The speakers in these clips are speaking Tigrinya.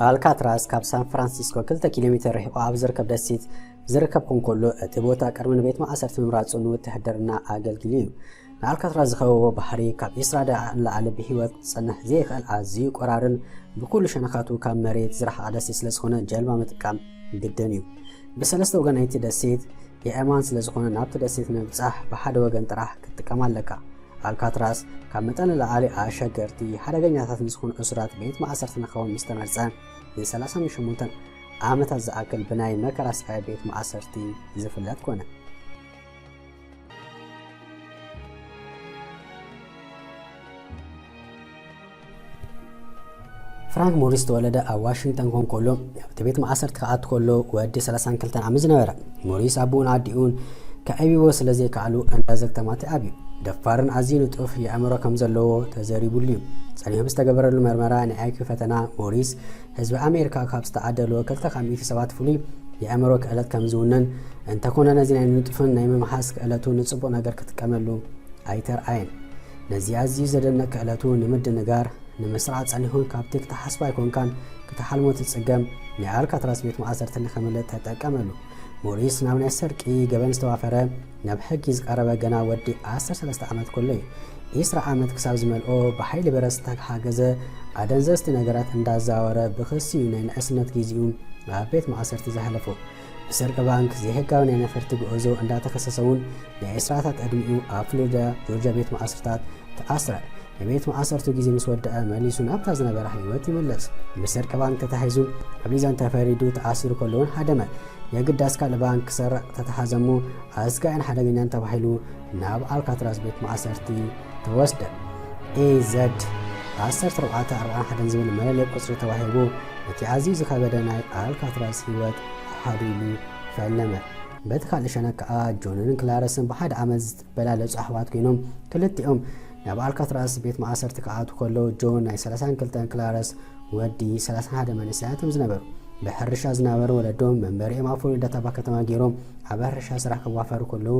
ኣልካትራስ ካብ ሳን ፍራንሲስኮ ክልተ ኪሎ ሜተር ርሒቑ ኣብ ዝርከብ ደሴት ዝርከብ ክኸውን ከሎ፣ እቲ ቦታ ቅድሚ ንቤት ማእሰርቲ ምምራጹ ንውትህድርና ኣገልጊሉ እዩ። ንኣልካትራስ ዝኸበቦ ባሕሪ ካብ ዒስራ ደቂቕ ንላዕሊ ብህይወት ክጸንሕ ዘይኽእል ኣዝዩ ቆራርን ብኹሉ ሸነኻቱ ካብ መሬት ዝረሓቐ ደሴት ስለ ዝኾነ፣ ጀልባ ምጥቃም ግድን እዩ። ብሰለስተ ወገን ናይቲ ደሴት የእማን ስለ ዝኾነ፣ ናብቲ ደሴት ንምብጻሕ ብሓደ ወገን ጥራሕ ክትጥቀም ኣለካ። ኣልካትራስ ካብ መጠን ንላዕሊ ኣሸገርቲ፣ ሓደገኛታት ንዝኾኑ እሱራት ቤት ማእሰርቲ ንኸውን ምስ ተመርጸ፣ ንሰላሳን ሸሞንተን ዓመታት ዝኣክል ብናይ መከራ ስቓይ ቤት ማእሰርቲ ዝፍለጥ ኮነ። ፍራንክ ሞሪስ ተወለደ ኣብ ዋሽንግተን ኮን ከሎ፣ ኣብቲ ቤት ማእሰርቲ ክኣቱ ከሎ ወዲ ሰላሳን ክልተን ዓመት ዝነበረ። ሞሪስ ኣቦኡን ኣዲኡን ከዕብይዎ ስለ ዘይከኣሉ፣ እንዳ ዘግተማት ኣብዩ። ደፋርን ኣዝዩ ንጡፍ የእምሮ ከም ዘለዎ ተዘሪቡሉ እዩ። ጸኒሑ ብዝተገበረሉ መርመራ ናይ ኣይ ኪው ፈተና፣ ሞሪስ ህዝቢ ኣሜሪካ ካብ ዝተዓደሉ ክልተ ካብ ሚእቲ ሰባት ፍሉይ የእምሮ ክእለት ከም ዝውንን፣ እንተኾነ ነዚ ናይ ንጡፍን ናይ ምምሓዝ ክእለቱ ንጽቡቕ ነገር ክጥቀመሉ ኣይተርኣየን። ነዚ ኣዝዩ ዘደንቕ ክእለቱ ንምድንጋር፣ ንምስራዕ ጸኒሑን ካብቲ ክትሓስቦ ኣይኮንካን ክትሓልሞ ትጽገም ናይ ኣልካትራስ ቤት ማእሰርቲ ንኸምልጥ ተጠቀመሉ። ሞሪስ ናብ ናይ ስርቂ ገበን ዝተዋፈረ፣ ናብ ሕጊ ዝቐረበ ገና ወዲ ዓሰርተ ሰለስተ ዓመት ከሎ እዩ። ዒስራ ዓመት ክሳብ ዝመልኦ ብሓይሊ ብረት ዝተሓገዘ ኣደንዘዝቲ ነገራት እንዳዘዋወረ ብኽሲ እዩ ናይ ንእስነት ግዜኡ ኣብ ቤት ማእሰርቲ ዘሕለፎ። ብስርቂ ባንክ፣ ዘይሕጋዊ ናይ ነፈርቲ ጉዕዞ እንዳተኸሰሰ እውን ናይ ዒስራታት ዕድሚኡ ኣብ ፍሎሪዳ ጆርጅያ ቤት ማእሰርታት ተኣስረ። ናይ ቤት ማእሰርቱ ግዜ ምስ ወደአ መሊሱ ናብታ ዝነበረ ህይወት ይምለስ። ብስርቂ ባንክ ተታሒዙ ኣብ ሊዛን ተፈሪዱ ተኣሲሩ ከሎ እውን ሃደመ። የግዳስ ካልእ ባንክ ክሰርቕ ተተሓዘ እሞ ኣስጋኢን ሓደገኛን ተባሂሉ ናብ ኣልካትራዝ ቤት ማእሰርቲ ተወስደ። ኤ ዘድ ዓሰርተ ኣርባዕተ ኣርባዓን ሓደን ዝብል መለለይ ቁጽሪ ተዋሂቡ፣ እቲ ኣዝዩ ዝኸበደ ናይ ኣልካትራዝ ህይወት ኣሃዱ ኢሉ ፈለመ። በቲ ካልእ ሸነኽ ከኣ ጆንን ክላረስን ብሓደ ዓመት ዝበላለጹ ኣሕዋት ኮይኖም፣ ክልቲኦም ናብ ኣልካትራዝ ቤት ማእሰርቲ ክኣትዉ ከለዉ፣ ጆን ናይ ሰላሳን ክልተን፣ ክላረስ ወዲ ሰላሳን ሓደ መንእሰያት እዮም ዝነበሩ። ብሕርሻ ዝነበሩ ወለዶም መንበሪኦም ኣብ ፍሎሪዳ ታባ ከተማ ገይሮም ኣብ ሕርሻ ስራሕ ክዋፈሩ ከለዉ፣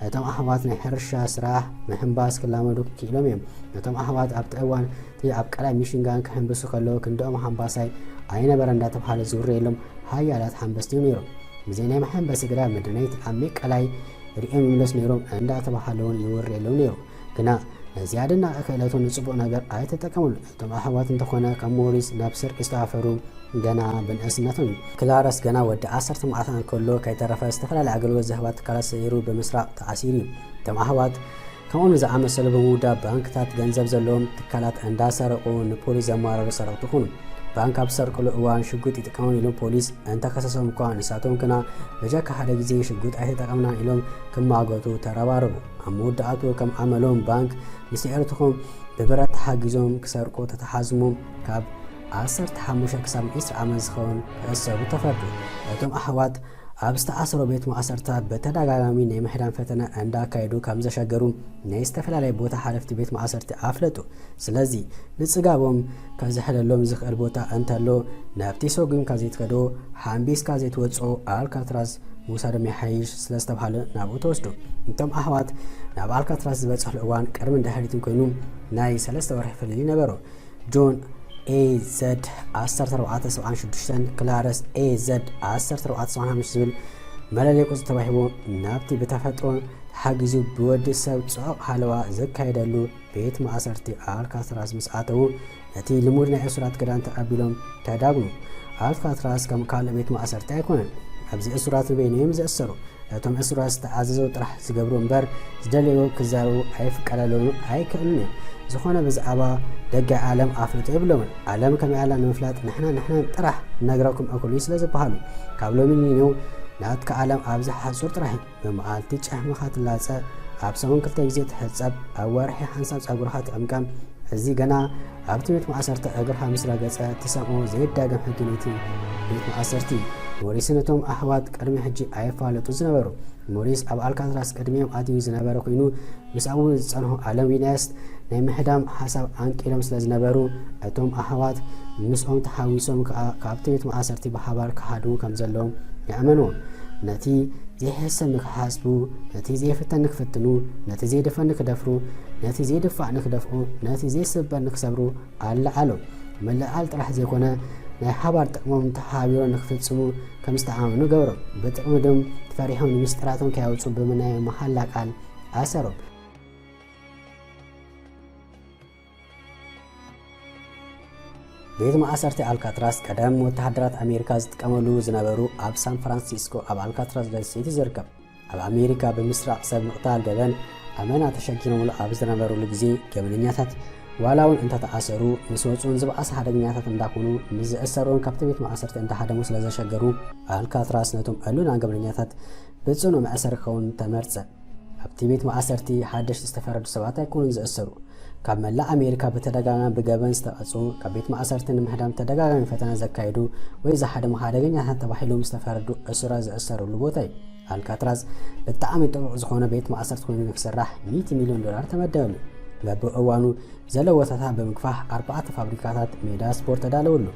እቶም ኣሕዋት ናይ ሕርሻ ስራሕ ምሕንባስ ክላመዱ ክኢሎም እዮም። እቶም ኣሕዋት ኣብቲ እዋን እቲ ኣብ ቀላይ ሚሽንጋን ክሕንብሱ ከለዉ፣ ክንድኦም ሓንባሳይ ኣይነበረ እንዳተባሃለ ዝውረየሎም ሓያላት ሓንበስቲ እዮም ነይሮም። ብዘይ ናይ መሐንበሲ ግዳ መድነይት ዓሚቕ ቀላይ ርእዮም ይምለሱ ነይሮም እንዳተባሃለ እውን ይውረየሎም ነይሩ። ግና ነዚ ኣደናቒ ክእለቱ ንጽቡቕ ነገር ኣይተጠቀምሉ። እቶም ኣሕዋት እንተኾነ ካብ ሞሪስ ናብ ስርቂ ዝተዋፈሩ ገና ብንእስነቶም እዩ። ክላረስ ገና ወዲ ዓሰርተ መዓልታት እንከሎ ከይተረፈ ዝተፈላለየ ኣገልግሎት ዝህባ ትካላት ሰይሩ ብምስራቕ ተኣሲሩ እዩ። እቶም ኣሕዋት ከምኦም ዝኣመሰሉ ብምውዳብ ባንክታት ገንዘብ ዘለዎም ትካላት እንዳሰረቑ ንፖሊስ ዘማረሩ ሰረቕቲ ይኹኑ። ባንክ ኣብ ዝሰርቅሉ እዋን ሽጉጥ ይጥቀሙ ኢሎም ፖሊስ እንተኸሰሶም እኳ፣ ንሳቶም ግና ብጀካ ሓደ ግዜ ሽጉጥ ኣይተጠቐምናን ኢሎም ክማጎቱ ተረባረቡ። ኣብ መወዳእቱ ከም ኣመሎም ባንክ ምስ ይዕርትኹም ብብረት ተሓጊዞም ክሰርቁ ተተሓዝሙ ካብ ዓሰርተ ሓሙሽተ ክሳብ ዒስራ ዓመት ዝኸውን ክእሰሩ ተፈርዱ። እቶም ኣሕዋት ኣብ ዝተኣሰሩ ቤት ማእሰርታት ብተደጋጋሚ ናይ ምሕዳም ፈተነ እንዳካየዱ ከም ዘሸገሩ ናይ ዝተፈላለየ ቦታ ሓለፍቲ ቤት ማእሰርቲ ኣፍለጡ። ስለዚ ንጽጋቦም ከዝሕለሎም ዝኽእል ቦታ እንተሎ ናብቲ ሰጒምካ ዘይትከዶ፣ ሓንቢስካ ዘይትወጽኦ ኣልካትራዝ ምውሳዶም ይሓይሽ ስለ ዝተባሃለ ናብኡ ተወስዱ። እቶም ኣሕዋት ናብ ኣልካትራዝ ዝበጽሕሉ እዋን ቅድምን ድሕሪትን ኮይኑ ናይ ሰለስተ ወርሒ ፍልልይ ነበሩ። ጆን ኤ ዘድ ዓሰርተ ኣርባዕተ ሰብዓን ሽዱሽተን፣ ክላረስ ኤ ዘድ ዓሰርተ ኣርባዕተ ሰብዓን ሓሙሽተን ዝብል መለለይ ቁጽሪ ተዋሂቡ ናብቲ ብተፈጥሮ ተሓጊዙ ብወዲ ሰብ ጽዑቕ ሃለዋ ዘካየደሉ ቤት ማእሰርቲ ኣልካትራዝ ምስ ኣተዉ፣ ነቲ ልሙድ ናይ እሱራት ክዳን ተቐቢሎም ተዳግኑ። ኣልካትራዝ ከም ካልእ ቤት ማእሰርቲ ኣይኮነን። ኣብዚ እሱራት ንበይኖም እዮም ዝእሰሩ። እቶም እሱራት ዝተኣዘዘው ጥራሕ ዝገብሩ እምበር ዝደለይዎ ክዛረቡ ኣይፍቀደሎምን ኣይክእሉን እዮም። ዝኾነ ብዛዕባ ደጋይ ዓለም ኣፍልጦ የብሎምን። ዓለም ከመይ ኣላ ንምፍላጥ ንሕና ንሕና ጥራሕ ነግረኩም እኹል እዩ ስለ ዝበሃሉ፣ ካብ ሎሚ ንነው ናትካ ዓለም ኣብዚ ሓጹር ጥራሕ እዩ። ብመዓልቲ ጭሕምኻ ትላጸ፣ ኣብ ሰሙን ክልተ ግዜ ትሕጸብ፣ ኣብ ወርሒ ሓንሳብ ጸጉርኻ ትዕምቀም። እዚ ገና ኣብቲ ቤት ማእሰርቲ እግርኻ ምስ ረገጸ ትሰምዖ ዘይዳገም ሕጊ ናይቲ ቤት ማእሰርቲ። ሞሪስን እቶም ኣሕዋት ቅድሚ ሕጂ ኣይፋለጡ ዝነበሩ። ሞሪስ ኣብ ኣልካትራስ ቅድሚኦም ኣትዩ ዝነበረ ኮይኑ፣ ምስ ኣብኡ ዝጸንሑ ኣለን ዊነስት ናይ ምሕዳም ሓሳብ ኣንቂሎም ስለ ዝነበሩ፣ እቶም ኣሕዋት ምስኦም ተሓዊሶም ከኣ ካብቲ ቤት ማእሰርቲ ብሓባር ክሃድሙ ከም ዘለዎም ይኣመንዎም። ነቲ ዘይሕሰብ ንክሓስቡ፣ ነቲ ዘይፍተን ንክፍትኑ፣ ነቲ ዘይደፈን ንክደፍሩ፣ ነቲ ዘይድፋዕ ንክደፍኡ፣ ነቲ ዘይስበር ንክሰብሩ ኣለዓሎም። ምልዓል ጥራሕ ዘይኮነ፣ ናይ ሓባር ጥቕሞም ተሓባቢሮም ንክፍጽሙ ከም ዝተኣማመኑ ገበሮም። ብጥቕሚ ድም ፈሪሖም ንምስጢራቶም ከያውጹ ብምናይ መሓላ ቃል ኣሰሮም። ቤት ማእሰርቲ ኣልካትራስ ቀደም ወተሃደራት ኣሜሪካ ዝጥቀመሉ ዝነበሩ ኣብ ሳን ፍራንሲስኮ ኣብ ኣልካትራስ ደሴት ይዝርከብ። ኣብ ኣሜሪካ ብምስራቕ ሰብ ምቕታል ገበን ኣመና ተሸጊሮምሉ ኣብ ዝነበሩሉ ግዜ ገበነኛታት ዋላ እውን እንተተኣሰሩ ምስ ወፁን ዝበኣሰ ሓደገኛታት እንዳኾኑ ምስ ዝእሰሩን ካብቲ ቤት ማእሰርቲ እንዳሃደሙ ስለ ዘሸገሩ ኣልካትራስ ነቶም ዕሉናን ገበነኛታት ብፅኑዕ መእሰሪ ክኸውን ተመርፀ። ኣብቲ ቤት ማእሰርቲ ሓደሽቲ ዝተፈረዱ ሰባት ኣይኮኑን ዝእሰሩ። ካብ መላእ ኣሜሪካ ብተደጋጋሚ ብገበን ዝተቐጹ፣ ካብ ቤት ማእሰርቲ ንምህዳም ተደጋጋሚ ፈተና ዘካየዱ ወይ ዝሃደሙ ሓደገኛታት ተባሂሎም ዝተፈረዱ እሱራት ዝእሰሩሉ ቦታ እዩ። ኣልካትራዝ ብጣዕሚ ጥቡቕ ዝኾነ ቤት ማእሰርቲ ኮይኑ ንክስራሕ ሚእቲ ሚልዮን ዶላር ተመደበሉ። በብእዋኑ ዘሎ ቦታታት ብምግፋሕ ኣርባዕተ ፋብሪካታት ሜዳ ስፖርት ተዳለወሉ።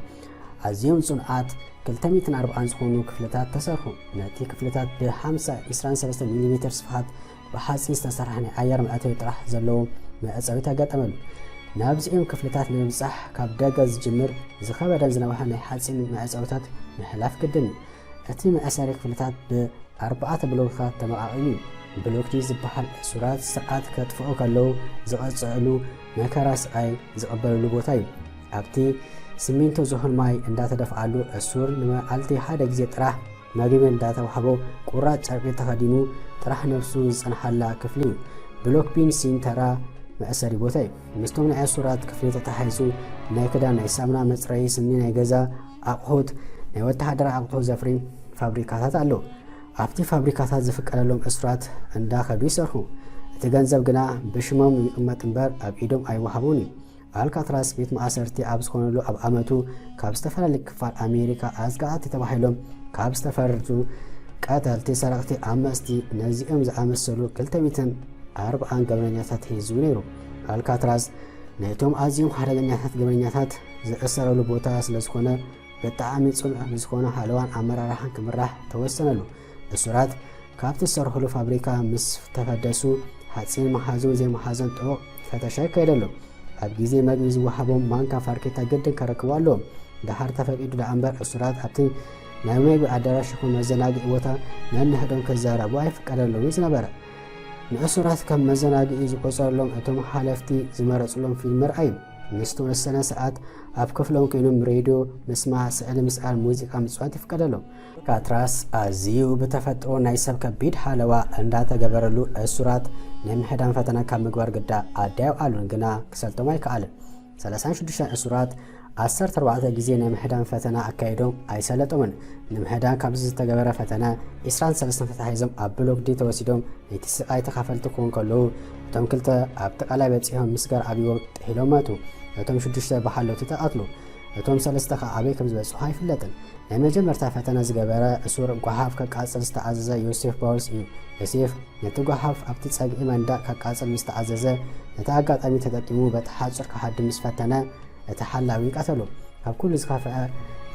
ኣዝዮም ጽኑዓት ክልተ ሚእትን ኣርባዓን ዝኾኑ ክፍልታት ተሰርሑ። ነቲ ክፍልታት ብ ሓምሳ ዕስራን ሰለስተን ሚሊሜተር ስፍሓት ብሓጺን ዝተሰርሐ ናይ ኣየር መእተዊ ጥራሕ ዘለዎ መዕጸዊ ተገጠመሉ። ናብዚኦም ክፍልታት ንምብጻሕ ካብ ደገ ዝጅምር ዝኸበደን ዝነውሐ ናይ ሓጺን መዕጸዊታት ምሕላፍ ግድን እዩ። እቲ መእሰሪ ክፍልታት ብኣርባዕተ ብሎክታት ተመቓቒሉ እዩ። ብሎክ ዲ ዝበሃል እሱራት ስርዓት ከጥፍኡ ከለዉ ዝቐጽዕሉ መከራ ስቓይ ዝቕበልሉ ቦታ እዩ። ኣብቲ ስሚንቶ ዝኹን ማይ እንዳተደፍኣሉ እሱር ንመዓልቲ ሓደ ግዜ ጥራሕ መግቢ እንዳተዋህቦ ቁራጭ ጨርቂ ተኸዲኑ ጥራሕ ነብሱ ዝጸንሓላ ክፍሊ እዩ። ብሎክ ቢን ሲን ተራ መእሰሪ ቦታ እዩ። ምስቶም ናይ እሱራት ክፍሊ ተታሒዙ ናይ ክዳን፣ ናይ ሳሙና መጽረዪ፣ ስኒ፣ ናይ ገዛ ኣቑሑት፣ ናይ ወተሃደራዊ ኣቑሑት ዘፍሪ ፋብሪካታት ኣለዉ። ኣብቲ ፋብሪካታት ዝፍቀደሎም እሱራት እንዳኸዱ ይሰርሑ። እቲ ገንዘብ ግና ብሽሞም ይቕመጥ እምበር ኣብ ኢዶም ኣይወሃቦን እዩ። ኣልካትራስ ቤት ማእሰርቲ ኣብ ዝኾነሉ ኣብ ኣመቱ ካብ ዝተፈላለዩ ክፋል ኣሜሪካ ኣዝጋኣቲ ተባሂሎም ካብ ዝተፈረዱ ቀተልቲ፣ ሰረቕቲ፣ ኣመፅቲ ነዚኦም ዝኣመሰሉ ክልተ ሚእትን ኣርባዓን ገበነኛታት ሒዙ ነይሩ። ኣልካትራስ ነቶም ኣዝዮም ሓደገኛታት ገበነኛታት ዝእሰረሉ ቦታ ስለ ዝኾነ ብጣዕሚ ጽኑዕ ብዝኾነ ሓለዋን ኣመራርሓን ክምራሕ ተወሰነሉ። እሱራት ካብቲ ዝሰርሕሉ ፋብሪካ ምስ ተፈደሱ ሓጺን መሓዞን ዘይመሓዞን ጥቡቕ ፈተሻ ይካየደሎም። ኣብ ግዜ መግቢ ዝወሃቦም ማንካ ፋርኬታ ግድን ከረክቡ ኣለዎም። ደሓር ተፈቂዱ ደኣ እምበር እሱራት ኣብቲ ናይ መግቢ ኣዳራሽ ይኹን መዘናግዒ ቦታ ነንሕዶም ክዛረቡ ኣይፍቀደሎምን ዝነበረ። ንእሱራት ከም መዘናግዒ ዝቆጸረሎም እቶም ሓለፍቲ ዝመረጽሎም ፊልም ምርኣይ እዩ። ንዝተወሰነ ሰዓት ኣብ ክፍሎም ኮይኖም ሬድዮ ምስማዕ፣ ስእሊ ምስኣል፣ ሙዚቃ ምጽዋት ይፍቀደሎም። ኣልካትራስ ኣዝዩ ብተፈጥሮ ናይ ሰብ ከቢድ ሓለዋ እንዳተገበረሉ እሱራት ናይ ምሕዳን ፈተና ካብ ምግባር ግዳ ኣዳዩ ኣሉን ግና ክሰልጦም ኣይከኣልን። ሰላሳን ሽዱሽተን እሱራት ዓሰርተ ኣርባዕተ ግዜ ናይ ምሕዳን ፈተና ኣካይዶም ኣይሰለጦምን። ንምህዳን ካብዚ ዝተገበረ ፈተነ ዒስራን ሰለስተን ተታሒዞም ኣብ ብሎክ ዲ ተወሲዶም ናይቲ ስቓይ ተኻፈልቲ ክኾኑ ከለዉ፣ እቶም ክልተ ኣብቲ ቀላይ በጺሖም ምስ ገርዓብዎም ጥሒሎም መቱ። እቶም ሽዱሽተ ብሓለውቲ ተቐትሉ። እቶም ሰለስተ ከኣ ኣበይ ከም ዝበጽሑ ኣይፍለጥን። ናይ መጀመርታ ፈተነ ዝገበረ እሱር ጓሓፍ ከቃጽል ዝተኣዘዘ ዮሴፍ ባውልስ እዩ። ዮሴፍ ነቲ ጓሓፍ ኣብቲ ጸግዒ መንደቕ ከቃጽል ምስ ተኣዘዘ፣ ነቲ ኣጋጣሚ ተጠቂሙ በቲ ሓጹር ክሃድም ምስ ፈተነ፣ እቲ ሓላዊ ቀተሎ። ካብ ኩሉ ዝኸፍአ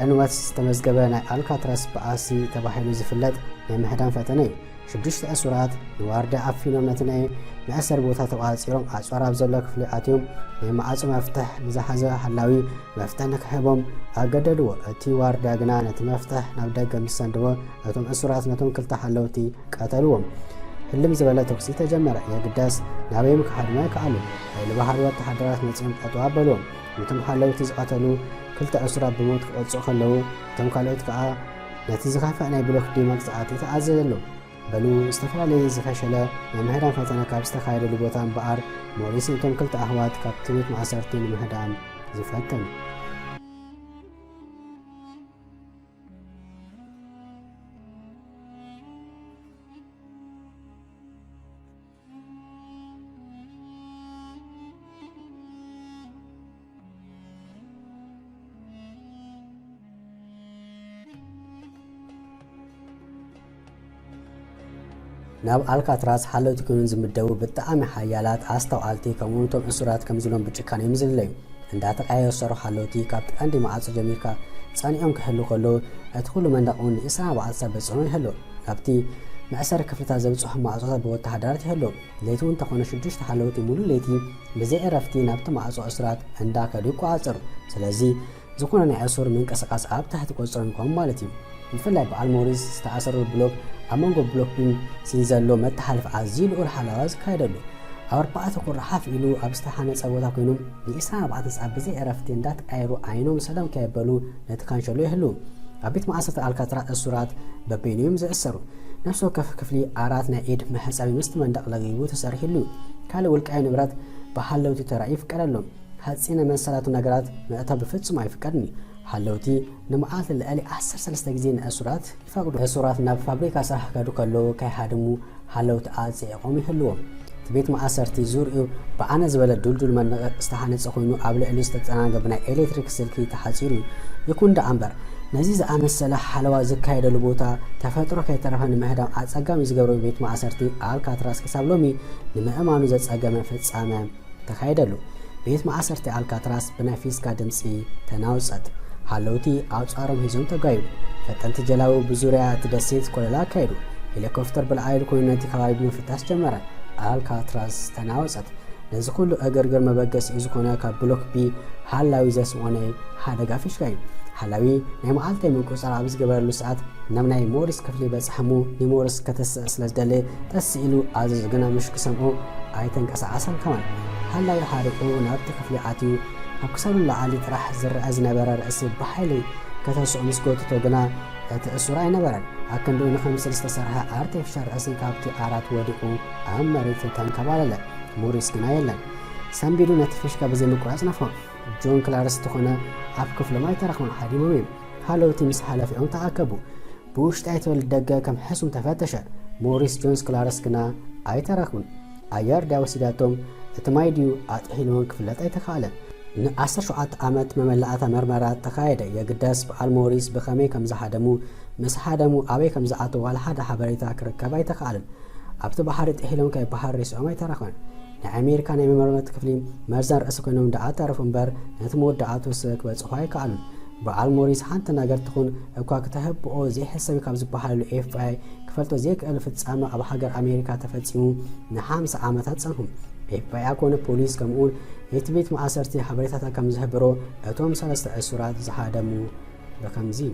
ዕንወት ዝተመዝገበ ናይ ኣልካትራስ ባእሲ ተባሂሉ ዝፍለጥ ናይ ምህዳን ፈተነ እዩ። ሽዱሽተ እሱራት ንዋርድያ ኣፊኖም ነቲ ናይ መእሰሪ ቦታ ተቋጺሮም ኣጽዋር ኣብ ዘሎ ክፍሊ ኣትዮም ናይ ማዕጾ መፍትሕ ንዝሓዘ ሓላዊ መፍትሕ ንክህቦም ኣገደድዎ። እቲ ዋርድያ ግና ነቲ መፍትሕ ናብ ደገ ምስ ሰንደዎ እቶም እሱራት ነቶም ክልተ ሓለውቲ ቀተልዎም። ህልም ዝበለ ተኩሲ ተጀመረ። የግዳስ ናበይ ክሃድሙ ኣይከኣሉን። ሓይሊ ባህሪ ወተሃደራት መጺኦም ጠጠው ኣበልዎም። ነቶም ሓለውቲ ዝቐተሉ ክልተ እሱራት ብሞት ክቐጽዑ ከለዉ፣ እቶም ካልኦት ከኣ ነቲ ዝኸፍአ ናይ ብሎክ ዲ መቕጻዕቲ ተኣዘዘሎም። በሉ ዝተፈላለየ ዝፈሸለ ናይ ምህዳን ፈተነ ካብ ዝተኻየደሉ ቦታ እምበኣር ሞሪስ ነቶም ክልተ ኣሕዋት ካብቲ ቤት ማእሰርቲ ንምህዳን ዝፈተኑ። ናብ ኣልካትራስ ሓለውቲ ኮይኖም ዝምደቡ ብጣዕሚ ሓያላት ኣስተውዓልቲ፣ ከምኡውን እቶም እሱራት ከም ዝብሎም ብጭካነ እዮም ዝልለዩ። እንዳተቀያየሩ ዝሰርሑ ሓለውቲ፣ ካብቲ ቀንዲ ማዕጾ ጀሚርካ ጸኒዖም ክሕልዉ ከለዉ፣ እቲ ኩሉ መንደቕ እውን ንዒስራን ኣርባዕተን ሰብ ብጽኑ ይሕሎ። ካብቲ መእሰሪ ክፍልታት ዘብጽሑ ማዕጾታት ብወተሃደራት ይሕሎ። ለይቲ እውን እንተኾነ፣ ሽዱሽተ ሓለውቲ ሙሉእ ለይቲ ብዘይ ዕረፍቲ ናብቲ ማዕጾ እሱራት እንዳከዱ ይቆጻጸሩ። ስለዚ፣ ዝኾነ ናይ እሱር ምንቅስቃስ ኣብ ትሕቲ ቁፅፅሮም ይኾኑ ማለት እዩ። ብፍላይ በዓል ሞሪስ ዝተኣሰረሉ ብሎክ ኣብ መንጎ ብሎክ ቢን ሲን ዘሎ መተሓላለፊ ኣዝዩ ልዑል ሓለዋ ዝካየደሉ። ኣብ ኣርባዕተ ቁሪ ሓፍ ኢሉ ኣብ ዝተሓነፀ ቦታ ኮይኖም ንዒስራን ኣርባዕተን ሰዓት ብዘይ ዕረፍቲ እንዳተቀያየሩ ዓይኖም ሰላም ከየበሉ ነቲ ካንሸሎ ይህልዉ። ኣብ ቤት ማእሰርቲ ኣልካትራስ እሱራት በበይኖም ዝእሰሩ። ነፍሲ ወከፍ ክፍሊ ኣራት ናይ ኢድ መሕጸቢ ምስቲ መንደቕ ለጊቡ ተሰሪሕሉ። ካልእ ውልቃዊ ንብረት ብሃለውቲ ተራእዩ ይፍቀደሎም። ሓጺነ መሰላቱ ነገራት ምእታው ብፍጹም ኣይፍቀድን እዩ። ሃለውቲ ንመዓልቲ ልዕሊ ዓሰርተ ሰለስተ ግዜ ንእሱራት ይፈቕዱ። እሱራት ናብ ፋብሪካ ስራሕ ክኸዱ ከለዉ ከይሃድሙ ሃለውቲ ኣጽዒቖም ይህልዎም። እቲ ቤት ማእሰርቲ ዙርይኡ ብዓነ ዝበለ ዱልዱል መንደቕ ዝተሃነጸ ኮይኑ ኣብ ልዕሊኡ ዝተጸናገበ ናይ ኤሌክትሪክ ስልኪ ተሓጺሩ እዩ። ይኹን ደኣ እምበር ነዚ ዝኣመሰለ ሓለዋ ዝካየደሉ ቦታ ተፈጥሮ ከይተረፈ ንምህዳም ኣጸጋሚ ዝገብሮ ቤት ማእሰርቲ ኣልካትራስ ክሳብ ሎሚ ንምእማኑ ዘጸገመ ፍጻመ ተኻየደሉ። ቤት ማእሰርቲ ኣልካትራስ ብናይ ፊስካ ድምጺ ተናወጸት። ሃለውቲ ኣውጻሮም ሒዞም ተጓዩ። ፈጠንቲ ጀላቡ ብዙርያ እቲ ደሴት ኮለላ ኣካየዱ። ሄሊኮፍተር ብልዓይሉ ኮይኑ ነቲ ከባቢ ብምፍታሽ ጀመረ። ኣልካትራስ ተናወጸት። ነዚ ኩሉ እግርግር መበገሲኡ ዝኾነ ካብ ብሎክ ቢ ሃላዊ ዘስምዖ ናይ ሓደጋ ፊሽካ እዩ። ሓላዊ ናይ መዓልታዊ ምቁጽጻር ኣብ ዝገበረሉ ሰዓት ናብ ናይ ሞሪስ ክፍሊ በጽሐ እሞ ንሞሪስ ከተስእ ስለ ዝደለየ ቀስ ኢሉ ኣዘዞ፣ ግና ምሽ ክሰምዖ ኣይተንቀሳቐሰን። ከማን ሓላዊ ሓሪቑ ናብቲ ክፍሊ ኣትዩ። ካብ ክሳዱ ንላዕሊ ጥራሕ ዝረአ ዝነበረ ርእሲ ብሓይሊ ከተስኦ ምስ ጎተቶ ግና እቲ እሱር ኣይነበረን። ኣክንዱ ንኽምስል ዝተሰርሐ ኣርቲፊሻል ርእሲ ካብቲ ዓራት ወዲቑ ኣብ መሬት ተንከባለለ። ሞሪስ ግና የለን። ሰንቢዱ ነቲ ፊሽካ ብዘይ ምቁራጽ ነፍሖ። ጆን ክላርስ ዝኾነ ኣብ ክፍሎም ኣይተረኽቡን፣ ሓዲሞም እዮም። ሃለውቲ ምስ ሓለፊኦም ተኣከቡ። ብውሽጢ ኣይትበል ደገ ከም ሕሱም ተፈተሸ። ሞሪስ ጆንስ ክላርስ ግና ኣይተረኽቡን። ኣየር ድያ ወሲዳቶም፣ እቲ ማይ ድዩ ኣጥሒልዎም ክፍለጥ ኣይተኻእለን። ን ዓሰርተ ሸውዓተ ዓመት መመላእታ መርመራ ተኻየደ። የግዳስ በዓል ሞሪስ ብኸመይ ከም ዝሃደሙ፣ ምስ ሃደሙ ኣበይ ከም ዝኣተዉ ዋላ ሓደ ሓበሬታ ክርከብ ኣይተኻእለን። ኣብቲ ባሕሪ ጥሒሎም ከይበሃል ሬስኦም ኣይተረኽበን። ናይ ኣሜሪካ ናይ መመርመርቲ ክፍሊ መርዘን ርእሲ ኮይኖም ደኣ ተረፉ እምበር ነቲ መወዳእቱ ስለ ክበጽሑ ኣይከኣሉን። በዓል ሞሪስ ሓንቲ ነገር ትኹን እኳ ክተህብኦ ዘይሕሰብ ካብ ዝበሃለሉ ኤፍ ቢ ኣይ ክፈልጦ ዘይክእል ፍጻመ ኣብ ሃገር ኣሜሪካ ተፈጺሙ ንሓምሳ ዓመታት ጸንሑ። ኤፍ ቢ ኣይ ኮነ ፖሊስ ከምኡውን እቲ ቤት ማእሰርቲ ሓበሬታታት ከም ዝሕብሮ እቶም ሰለስተ እሱራት ዝሃደሙ ብኸምዚ እዩ።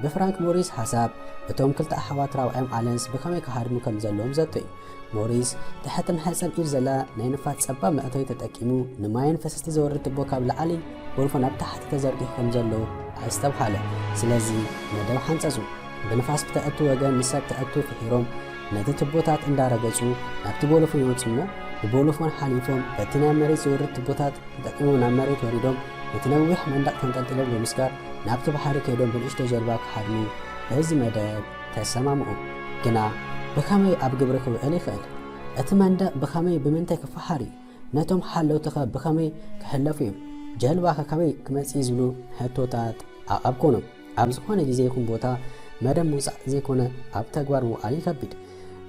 ብፍራንክ ሞሪስ ሓሳብ፣ እቶም ክልተ ኣሕዋት ራብዓዮም ኣለንስ ብኸመይ ክሃድሙ ከም ዘለዎም ዘቶ እዩ። ሞሪስ፣ ትሕቲ መሕጸብ ኢድ ዘላ ናይ ንፋስ ጸባብ መእተዊ ተጠቂሙ፣ ንማይን ፈሰስቲ ዘወርድ ቱቦ ካብ ላዕሊ ጎልፎ ናብ ታሕቲ ተዘርጊሑ ከም ዘሎ ኣስተብሃለ። ስለዚ መደብ ሓንጸጹ። ብንፋስ ብተእቱ ወገን ንሰብ ተእቱ ፍሒሮም፣ ነቲ ቱቦታት እንዳረገጹ ናብቲ ቦሎፎን ይወጹ እሞ፣ ብቦሎፎን ሓሊፎም በቲ ናብ መሬት ዝወርድ ቱቦታት ተጠቂሞም ናብ መሬት ወሪዶም፣ ነቲ ነዊሕ መንደቕ ተንጠልጢሎም ብምስጋር ናብቲ ባሕሪ ከይዶም ብንእሽቶ ጀልባ ክሃድሙ በዚ መደብ ተሰማምዑ። ግና ብኸመይ ኣብ ግብሪ ክውዕል ይኽእል? እቲ መንደቕ ብኸመይ ብምንታይ ክፈሓር እዩ? ነቶም ሓለውትኸ ብኸመይ ክሕለፉ እዮም? ጀልባኸ ካበይ ክመጽእ እዩ ዝብሉ ሕቶታት ኣዕቃብ ኮኖም። ኣብ ዝኾነ ግዜ ይኹን ቦታ መደብ ምውጻእ ዘይኮነ ኣብ ተግባር ምውዓል እዩ ከቢድ።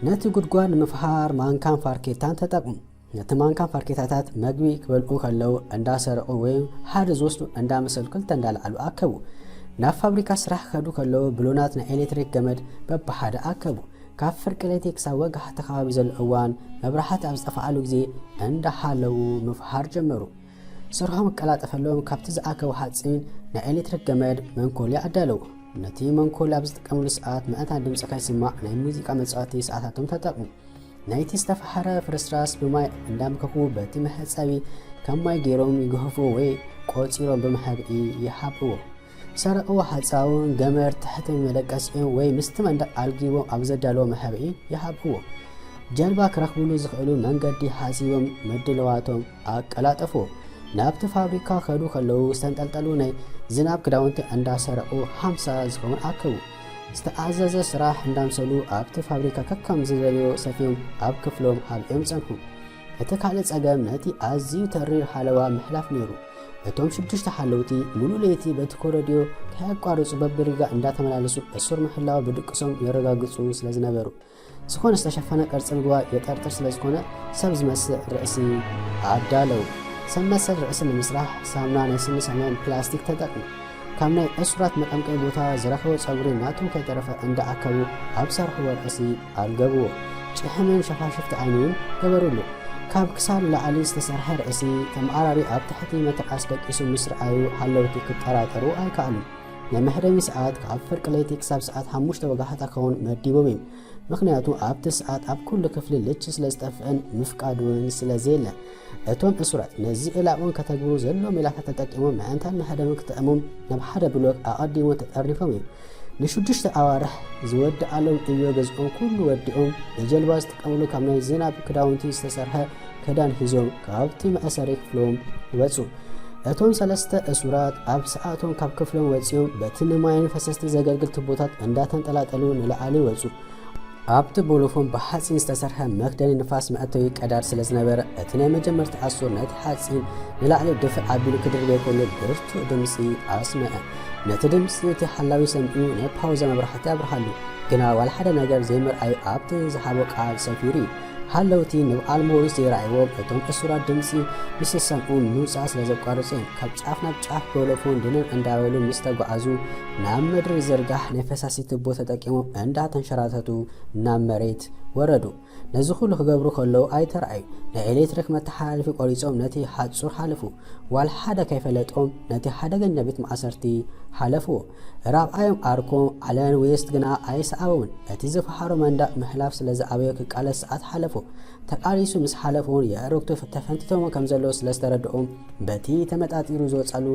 ነቲ ጉድጓድ ንምፍሓር ማንካን ፋርኬታን ተጠቕሙ። ነቲ ማንካን ፋርኬታታት መግቢ ክበልዑ ከለዉ እንዳሰረቑ ወይ ሓደ ዝወስዱ እንዳመሰሉ ክልተ እንዳለዓሉ ኣከቡ። ናብ ፋብሪካ ስራሕ ክኸዱ ከለዉ ብሎናት ናይ ኤሌክትሪክ ገመድ በብሓደ ኣከቡ። ካብ ፍርቂ ለይቲ ክሳብ ወጋሕቲ ከባቢ ዘሎ እዋን መብራህቲ ኣብ ዝጠፍኣሉ ግዜ እንዳሓለዉ ምፍሓር ጀመሩ። ስርሖም ክቀላጠፈሎም ካብቲ ዝኣከቡ ሓፂን ናይ ኤሌክትሪክ ገመድ መንኮልያ ኣዳለዉ። ነቲ መንኮልያ ኣብ ዝጥቀምሉ ሰዓት ምእንታን ድምፂ ከይስማዕ ናይ ሙዚቃ መፃወቲ ሰዓታቶም ተጠቕሙ። ናይቲ ዝተፈሓረ ፍርስራስ ብማይ እንዳምከኹ በቲ መሕፀቢ ከም ማይ ገይሮም ይግህፉ ወይ ቆፂሮም ብመሕብኢ ይሓብእዎ። ሰረቕዎ ሓፃውን ገመድ ትሕቲ መደቀሲኦም ወይ ምስቲ መንደቕ ኣልጊቦም ኣብ ዘዳለዎ መሕብኢ ይሓብእዎ። ጀልባ ክረኽብሉ ዝኽእሉ መንገዲ ሓሲቦም ምድልዋቶም ኣቀላጠፍዎ። ናብቲ ፋብሪካ ከዱ ከለዉ ዝተንጠልጠሉ ናይ ዝናብ ክዳውንቲ እንዳሰረቑ ሓምሳ ዝኸውን ኣከቡ። ዝተኣዘዘ ስራሕ እንዳምሰሉ ኣብቲ ፋብሪካ ከከም ዝደልዮ ሰፍዮም ኣብ ክፍሎም ሓቢኦም ጸንሑ። እቲ ካልእ ጸገም ነቲ ኣዝዩ ተሪር ሓለዋ ምሕላፍ ነይሩ። እቶም ሽዱሽተ ሓለውቲ ሙሉእ ለይቲ በቲ ኮረድዮ ከየቋረጹ በብሪጋ እንዳተመላለሱ እሱር ምሕላው ብድቅሶም የረጋግጹ ስለ ዝነበሩ፣ ዝኾነ ዝተሸፈነ ቅርጺ ምግባር የጠርጥር ስለ ዝኾነ፣ ሰብ ዝመስል ርእሲ ኣዳለዉ። ሰብ መሰል ርእሲ ንምስራሕ ሳሙና፣ ናይ ስኒ ሳሙናን ፕላስቲክ ተጠቅሙ። ካብ ናይ እሱራት መቀምቀሚ ቦታ ዝረኸቦ ጸጉሪ ናቶም ከይተረፈ እንዳኣከቡ ኣብ ሰርሕዎ ርእሲ ኣልገብዎ። ጭሕምን ሸፋሽፍቲ ዓይኒ እውን ገበሩሉ። ካብ ክሳድ ላዕሊ ዝተሰርሐ ርእሲ ተመዓራሪ ኣብ ትሕቲ መትርኣስ ደቂሱ ምስ ረኣዩ፣ ሓለውቲ ክጠራጠሩ ኣይከኣሉን። ናይ መሕረሚ ሰዓት ካብ ፍርቂ ለይቲ ክሳብ ሰዓት ሓሙሽተ ወጋሕታ ክኸውን መዲቦም እዮም። ምኽንያቱ ኣብቲ ሰዓት ኣብ ኩሉ ክፍሊ ልቺ ስለ ዝጠፍእን ምፍቃድ እውን ስለ ዘየለ፣ እቶም እሱራት ነዚ ዕላኦም ከተግብሩ ዘለዎም ሜላታት ተጠቂሞም ምእንታን መሕረሚ ክጥዕሞም ናብ ሓደ ብሎክ ኣቐዲሞም ተጠርኒፎም እዮም። ንሽዱሽተ ኣዋርሕ ዝወድኣሎም ዕዮ ገዝኦም ኩሉ ወዲኦም፣ ንጀልባ ዝጥቀምሉ ካብ ናይ ዝናብ ክዳውንቲ ዝተሰርሐ ክዳን ሒዞም ካብቲ መእሰሪ ክፍሎም ወጹ። እቶም ሰለስተ እሱራት ኣብ ሰዓቶም ካብ ክፍሎም ወጺኦም፣ በቲ ንማይን ፈሰስቲ ዘገልግል ቱቦታት እንዳተንጠላጠሉ ንላዕሊ ወጹ። ኣብቲ ቦሎፎን ብሓጺን ዝተሰርሐ መክደኒ ንፋስ መእተዊ ቀዳድ ስለ ዝነበረ፣ እቲ ናይ መጀመርታ ኣሱር ነቲ ሓጺን ንላዕሊ ድፍእ ኣቢሉ ክድርበዮ ከሎ ብርቱዕ ድምጺ ኣስምዐ። ነቲ ድምጺ እቲ ሓላዊ ሰሚዑ ናይ ፓውዛ መብራህቲ ኣብርሃሉ፣ ግና ዋላ ሓደ ነገር ዘይምርኣዩ ኣብቲ ዝሃቦ ቃል ሰፊሩ እዩ። ሓለውቲ ንበዓል ሞሪስ ዘይረኣይዎም እቶም እሱራት ድምጺ ምስ ዝሰምዑ ምውጻእ ስለ ዘቋርጹ እዮም። ካብ ጫፍ ናብ ጫፍ ቦሎፎን ድንን እንዳበሉ ምስ ተጓዓዙ፣ ናብ ምድሪ ዝርጋሕ ናይ ፈሳሲ ቱቦ ተጠቂሞም እንዳተንሸራተቱ ናብ መሬት ወረዱ። ነዚ ኩሉ ክገብሩ ከለዉ ኣይተረኣዩ። ናይ ኤሌክትሪክ መተሓላለፊ ቆሪጾም ነቲ ሓጹር ሓለፉ። ዋላ ሓደ ከይፈለጦም ነቲ ሓደገኛ ቤት ማእሰርቲ ሓለፍዎ። ራብዓዮም ዓርኮም ኣለን ዌስት ግና ኣይሰኣቦምን። እቲ ዝፈሓሮ መንደቕ ምሕላፍ ስለ ዝኣበዮ ክቃለስ ሰዓት ሓለፎ። ተቃሊሱ ምስ ሓለፈ እውን የእርግቱ ተፈንቲቶሞ ከም ዘለዉ ስለ ዝተረድኦም፣ በቲ ተመጣጢሩ ዝወጻሉ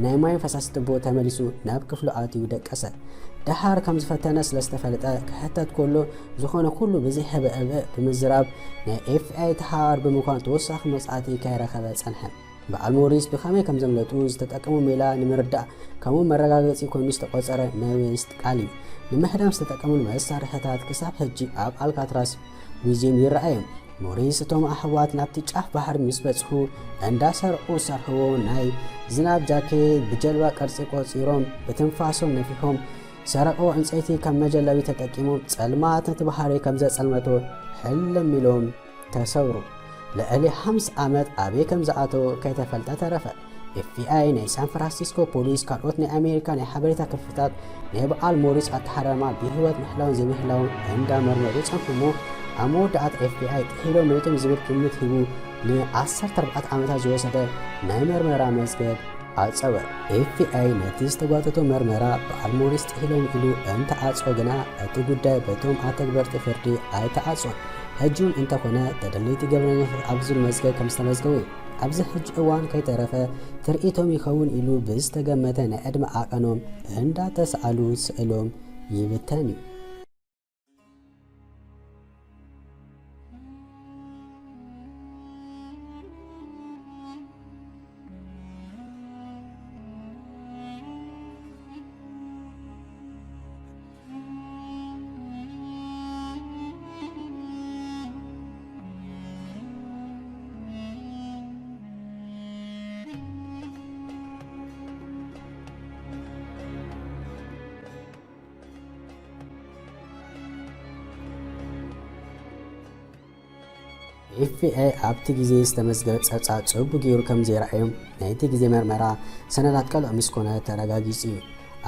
ናይ ማይን ፈሳሲ ቱቦ ተመሊሱ ናብ ክፍሉ ኣትዩ ደቀሰ። ደሓር ከም ዝፈተነ ስለ ዝተፈለጠ ክሕተት ከሎ፣ ዝኾነ ኩሉ ብዘይ ሕብእብእ ብምዝራብ ናይ ኤፍ ቢ ኣይ ተሓባባሪ ብምዃን ተወሳኺ መጽናዕቲ ከይረኸበ ጸንሐ። በዓል ሞሪስ ብኸመይ ከም ዘምለጡ ዝተጠቀሙ ሜላ ንምርዳእ፣ ከምኡ መረጋገጺ ኮይኑ ዝተቖጸረ ናይ ዌስት ቃል እዩ። ንምህዳም ዝተጠቀሙሉ መሳርሕታት ክሳብ ሕጂ ኣብ ኣልካትራስ ሙዚየም ይረኣዩ። ሞሪስ እቶም ኣሕዋት ናብቲ ጫፍ ባሕሪ ምስ በጽሑ፣ እንዳሰርቁ ዝሰርሕዎ ናይ ዝናብ ጃኬት ብጀልባ ቅርጺ ቆጺሮም፣ ብትንፋሶም ነፊሖም፣ ሰረቆ ዕንጸይቲ ከም መጀለቢ ተጠቂሞም፣ ጸልማት ነቲ ባሕሪ ከም ዘጸልመቶ ሕልም ኢሎም ተሰውሩ። ልዕሊ ሓምሳ ዓመት ኣበይ ከም ዝኣተወ ከይተፈልጠ ተረፈ። ኤፍ ቢ ኣይ፣ ናይ ሳን ፍራንሲስኮ ፖሊስ፣ ካልኦት ናይ ኣሜሪካ ናይ ሓበሬታ ክፍልታት ናይ በዓል ሞሪስ ኣተሓራርማ ብህይወት ምህላውን ዘይምህላውን እንዳመርመሩ ጸንሑ እሞ፣ ኣብ መወዳእታ ኤፍ ቢ ኣይ ጥሒሎም መይቶም ዝብል ግምት ሂቡ ን ዓሰርተ ኣርባዕተ ዓመታት ዝወሰደ ናይ መርመራ መዝገብ ኣጸወ። ኤፍ ቢ ኣይ ነቲ ዝተጓተቶ መርመራ በዓል ሞሪስ ጥሒሎም ኢሉ እንተዓጾ ግና፣ እቲ ጉዳይ በቶም ኣተግበርቲ ፍርዲ ኣይተዓጾን። ሕጂ እውን እንተኾነ፣ ተደለይቲ ገበነኛታት ኣብ ዝብል መዝገብ ከም ዝተመዝገቡ እዩ። ኣብዚ ሕጂ እዋን ከይተረፈ ትርኢቶም ይኸውን ኢሉ ብዝተገመተ ናይ ዕድመ ዓቐኖም እንዳተስኣሉ ስእሎም ይብተን እዩ። ኤፍ ቢ ኣይ ኣብቲ ግዜ ዝተመዝገበ ጸብጻብ ጽቡቕ ገይሩ ከም ዘይረኣዮም ናይቲ ግዜ መርመራ ሰነዳት ቀልዑ ምስ ኮነ ተረጋጊጹ እዩ።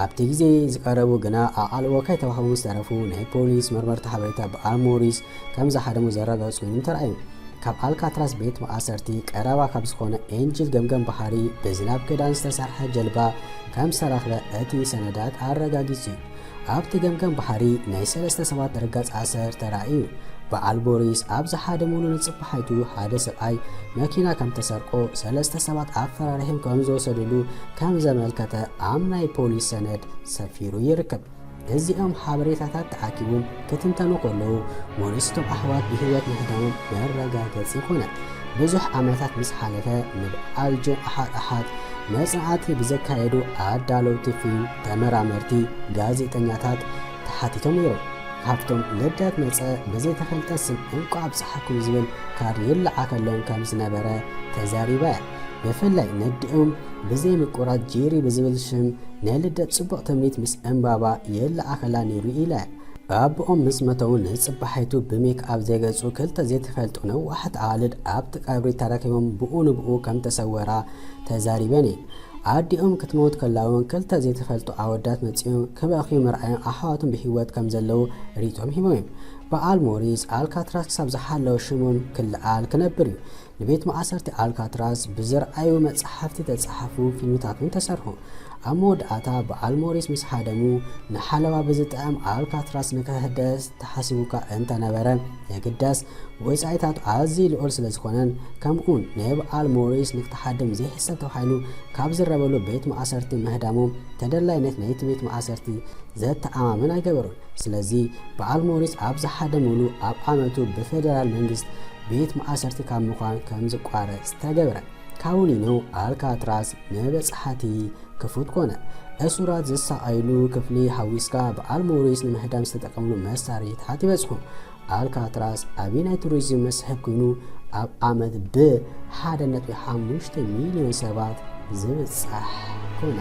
ኣብቲ ግዜ ዝቐረቡ ግና ኣቓልቦ ከይተዋህቦም ዝተረፉ ናይ ፖሊስ መርመርቲ ሓበሬታ በዓል ሞሪስ ከም ዝሃደሙ ዘረጋግጹ ኮይኖም ተራእዮም። ካብ ኣልካትራስ ቤት ማእሰርቲ ቀረባ ካብ ዝኾነ ኤንጅል ገምገም ባሕሪ ብዝናብ ክዳን ዝተሰርሐ ጀልባ ከም ዝተረኽበ እቲ ሰነዳት ኣረጋጊጹ እዩ። ኣብቲ ገምገም ባሕሪ ናይ ሰለስተ ሰባት ርጋጽ ኣሰር ተራእዩ። በዓል ቦሪስ ኣብ ዝሓደምሉ ንጽባሒቱ ሓደ ሰብኣይ መኪና ከም ተሰርቆ፣ ሰለስተ ሰባት ኣፈራሪሖም ከም ዝወሰድሉ ከም ዘመልከተ ኣብ ናይ ፖሊስ ሰነድ ሰፊሩ ይርከብ። እዚኦም ሓበሬታታት ተኣኪቦም ክትንተኑ ከለዉ፣ ሞሪስ እቶም ኣሕዋት ብህይወት ምህዳሞም መረጋገጺ ኮነ። ብዙሕ ዓመታት ምስ ሓለፈ፣ ንበዓል ጆን ኣሓት ኣሓት መጽናዕቲ ብዘካየዱ ኣዳለውቲ ፊልም፣ ተመራመርቲ፣ ጋዜጠኛታት ተሓቲቶም ነይሮም። ካብቶም ልደት መጸ ብዘይተፈልጠ ስም እንቋዕ ኣብጽሓኩም ዝብል ካርድ ይለዓኸሎም ከም ዝነበረ ተዛሪባ እያ። ብፍላይ ነዲኦም ብዘይ ምቁራጽ ጄሪ ብዝብል ሽም ናይ ልደት ጽቡቕ ትምኒት ምስ ዕምባባ ይለዓኸላ ነይሩ ኢላ እያ። ኣቦኦም ምስ መተው ንጽባሒቱ ብሜክኣፕ ዘይገጹ ክልተ ዘይተፈልጡ ነዋሕቲ ኣዋልድ ኣብቲ ቀብሪ ተረኺቦም ብኡ ንብኡ ከም ተሰወራ ተዛሪበን እየን። ኣዲኦም ክትመውት ከላ እውን ክልተ ዘይተፈልጡ ኣወዳት መጺኦም ክበኽዩ ምርኣዮም ኣሕዋቶም ብህይወት ከም ዘለዉ ርእይቶም ሂቦም እዮም። በዓል ሞሪስ ኣልካትራስ ክሳብ ዝሓለወ ሽሞም ክለዓል ክነብር እዩ። ንቤት ማእሰርቲ ኣልካትራስ ብዝረኣዩ መጽሓፍቲ ተጻሓፉ፣ ፊልምታት እውን ተሰርሑ። ኣብ መወዳእታ በዓል ሞሪስ ምስ ሓደሙ ንሓለዋ ብዝጥዕም ኣልካትራስ ንክህደስ ተሓሲቡካ እንተነበረ፣ የግዳስ ወጻኢታቱ ኣዝዩ ልዑል ስለ ዝኾነን ከምኡውን ናይ በዓል ሞሪስ ንክትሓድም ዘይሕሰብ ተባሂሉ ካብ ዝረበሉ ቤት ማእሰርቲ ምህዳሞም ተደላይነት ናይቲ ቤት ማእሰርቲ ዘተኣማምን ኣይገበሩን። ስለዚ በዓል ሞሪስ ኣብ ዝሓደምሉ ኣብ ዓመቱ ብፌደራል መንግስት ቤት ማእሰርቲ ካብ ምዃን ከም ዝቋረጽ ተገብረ። ካብኡ ንነው ኣልካትራስ ንበጻሕቲ ክፉት ኮነ። እሱራት ዝሳቐይሉ ክፍሊ ሓዊስካ በዓል ሞሪስ ንምህዳም ዝተጠቀምሉ መሳርሒታት ይበጽሑ። ኣልካትራስ ዓቢ ናይ ቱሪዝም መስሕብ ኮይኑ ኣብ ዓመት ብ ሓደ ነጥቢ ሓሙሽተ ሚልዮን ሰባት ዝብጻሕ ኮነ።